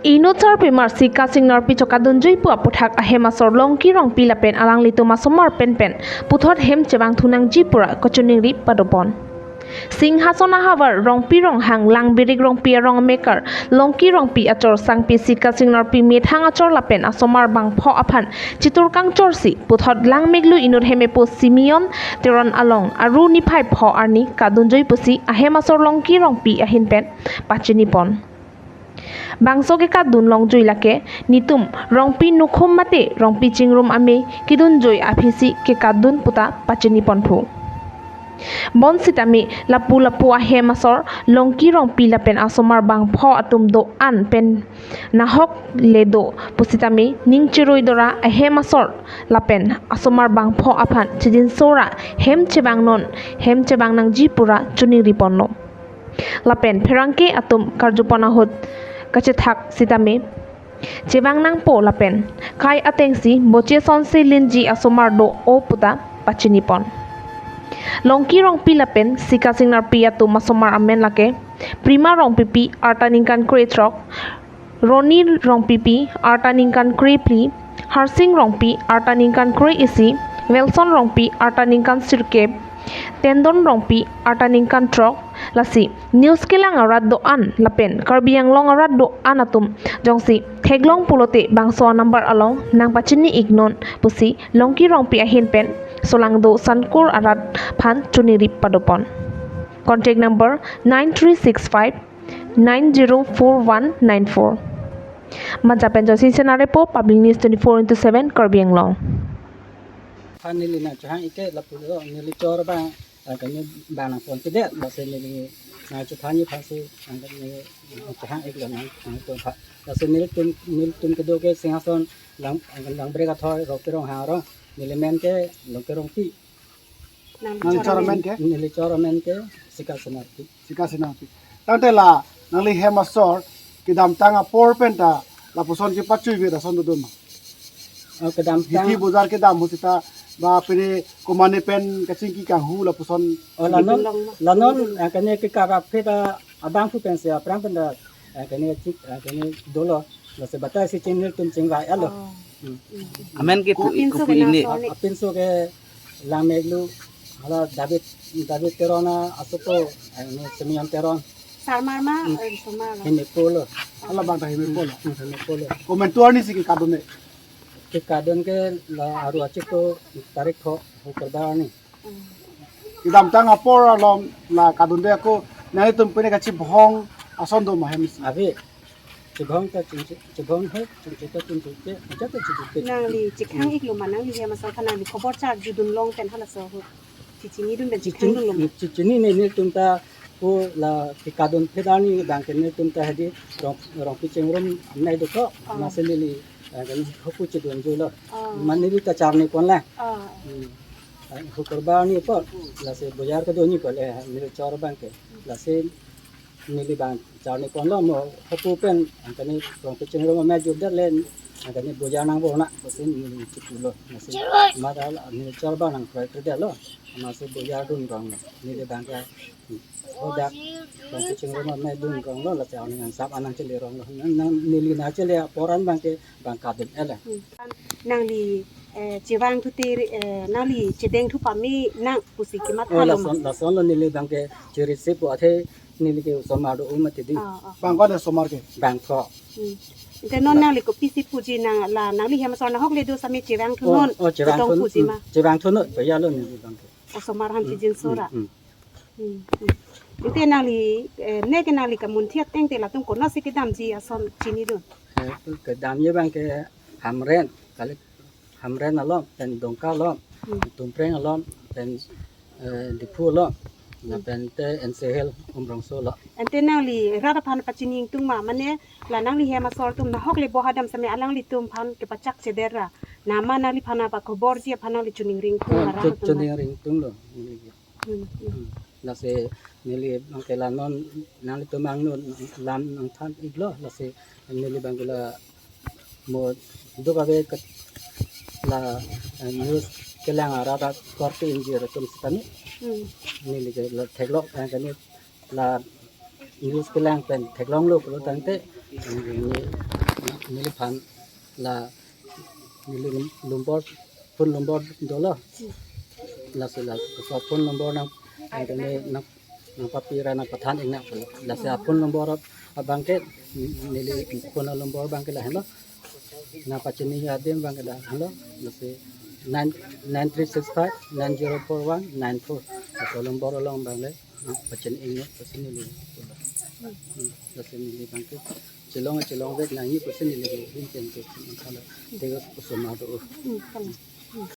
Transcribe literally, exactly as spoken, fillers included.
Inut sarpimar Sikasing Norpi chokadunjui pu aputhak ahem asor Longki Rongpi lapen alanglitum asomar penpen puthot hem chevangthu nangji pura kachiningri padopon. Singhason ahavar Rongpi Ronghang Langbirik Rongpi arong amekar Longki Rongpi achor sangpi Sikasing Norpi methang achor lapen asomar bangpho aphan chitur kangchorsi puthot Langmeklu inut hemepo Simeon Teron along aru niphai pho arni kadunjui pusi ahem asor Longki Rongpi ahin pen pachinipon. Bangso kekadun longjui lake netum Rongpi nukhum mate Rongpi chingrum ame kedunjui aphisi kekadun puta pachinipon phu. Bonsitame lapu lapu ahem asor Longki Rongpi lapen asomar bangpho atum do-an pen nahok le do pusitame ning chirui dora ahem asor lapen asomar bangpho aphan chijinso ra hem chevangnon, hem chevang nangji pura chiningri ponlo. Lapen pherangke atum karjupon ahut kachethak sitame chevang nangpo lapen kai atengsi boche sonsi linji asomar do-o puta pachinipon. Longki Rongpi lapen Sikasing Norpi atum asomar amen lake Prima Rongpipi arta ningkan krethrok, Roni Rongpipi arta ningkan krephli, Harsing Rongpi arta ningkan kre-isi, Wilson Rongpi arta ningkan sirkep, Tendon Rongpi arta ningkan throk, lasi news kelang arat do-an lapen Karbi Anglong arat do-an atum jongsi theklong pulote bangso number along nangpachini iknon pusi Longki Rongpi ahin pen solangdo sankur arat aphan chiningri padopon. Contact number nine three six five nine zero four one nine four. Manja pen Joyce Sena report, Public News twenty-four into seven, Karbi Anglong. Aphan neli nangchehang ik ke lapulo, neli chor abang, eh, kene abang nangpon kedet, lasi neli nangchehang ik aphansi, eh, kene nangchehang iklo nang, nangpon aphan. Lasi nelitum, nelitum kedo ke Singhason Lang, Langbirik athoi, Rongpi Ronghang arong, neli men ke Longki Rongpi. Nang chor amen ke? Neli chor amen ke Sikasing Norpi. Sikasing Norpi. Tangte la nangli hem asor kedamtang apor penta lapuson kepachui ve ason dodun ma? Oh, kedamtang. Hithi bojar kedam ho seta ba pini komane pen kachingki kanghu lapuson. Oh, la non, la non, eh, kene kekarap ke ta abang phu pensi aphrang penta, eh, kene chik, eh, kene dolo. Lasi batai si chini tum chingvai alo. Oh. Hmm. Amen ke pu, apinso kopi ke ini. Apinso ke Langmeklu, hala David, David Teron asopo, eh, ini Simeon Teron. Sarmar ma, hmm, eh, sarmar lo. Hini polo. Hala bang ta hini polo. Hmm, hini polo. Komentuar ni si kekadun ne. Kekadun ke la aru achik to tarik tho, Hukarbar ni. Kedamtang apor along la kadunde ako nangtum pine kachibhong ason do ma hem isi. Ave. Chibhong ta chingche, chibhong he, chingche ta chingche, chingche ta chingche. Nangli chikhang iklo ma nangli hem asor aphan nangli khobor charjudun long pen halaso ahut. Chichinidun pen chikhangdun lo ma. Chichini ne netum ta pu la kekadun phedani bang ke netum ta hadi Rong, Rongpi chingrum amnai do ko. Oh. Masi neli, eh, kan hopu chidunjui lo. Oh. Mane neli ta charni pon la. Oh. Hmm. Hukarbar ni apot, lasi bojar kedo ni ko le, neli chor abang ke. Lasi neli bang charni ponlo mo hopu pen, angkani Rongpi chingrum amei jurdet le, angkani bojar nangborna, lasi neli chipulo. Lasi mada neli chor abang nangkroikre detlo, lasi bojar dun rong, neli bang ke, hodak Rongpi chingrum amei dun ronglo, lasi aning angsap anang chele ronglo. Nang, nang neli nangchele aporan bang ke, bang kadun ele. Hmm. Nangli, eh, chevangthu te, eh, nangli chedengthu pame nang pusi kematha lo ma? Oh, lason, lason lo neli bang ke chirisi pu athe neli ke osomar do-o mati di. Ah, ah. Bang ko ne osomar ke? Bangpho. Hmm. Ante non nangli kopisi puji nang la nangli hem asor nahok le do sami chevangthu non. Oh, oh, chevangthu, tong puji ma? Hmm, chevangthu non, paya lo neli bang ke. Osomar aphan chijinso ra. Hmm, hmm. Hmm, hmm. Ante nangli, eh, ne ke nangli kamun thiat teng te latum konatsi kedamji ason chinidun? Eh, kedamji bang ke Hamren, kali Hamren along, pen Dongka along, hmm, Tumpreng along, pen, eh, Diphu along, hmm, lapen te N C Hill Umrongso along. Ante nangli rat aphan pachini ingtung ma, mane la nangli hem asor atum nahok le bohadam sami alanglitum aphan kepachak chedet ra. Nama nangliphan apa khobor ji aphan nangli chiningri ingtung, oh, arang atum chiningri ingtung lo. Hmm, hmm. Hmm. Lasi neli bang ke la non nanglitum angno lam nangthan iklo, lasi neli bang ke la mo duk ave ke la, eh, news kelang arat arat korte ingjir atum sitame. Hmm. Neli ke la theklong, eh, kani la news kelang pen theklonglo pulo tangte, neli, neliphan la neli num-, number, phone number dolo. Lasi la, so phone number nang, nang, nang, nangpapi ra nangpathan iknang pulo. Lasi a phone number abangke, neli phone number abangke lahenlo. Nangpachini adim abangke lahenlo. Lasi nine, nine three six five nine zero four one nine four. Laso number along abang le nangpachini iknang pusi neli pulo. Hmm, lasi neli abangke chelong chelongvek nangji pusi neli rintin ke nangkhala. Tega osomar do. Hmm, kan.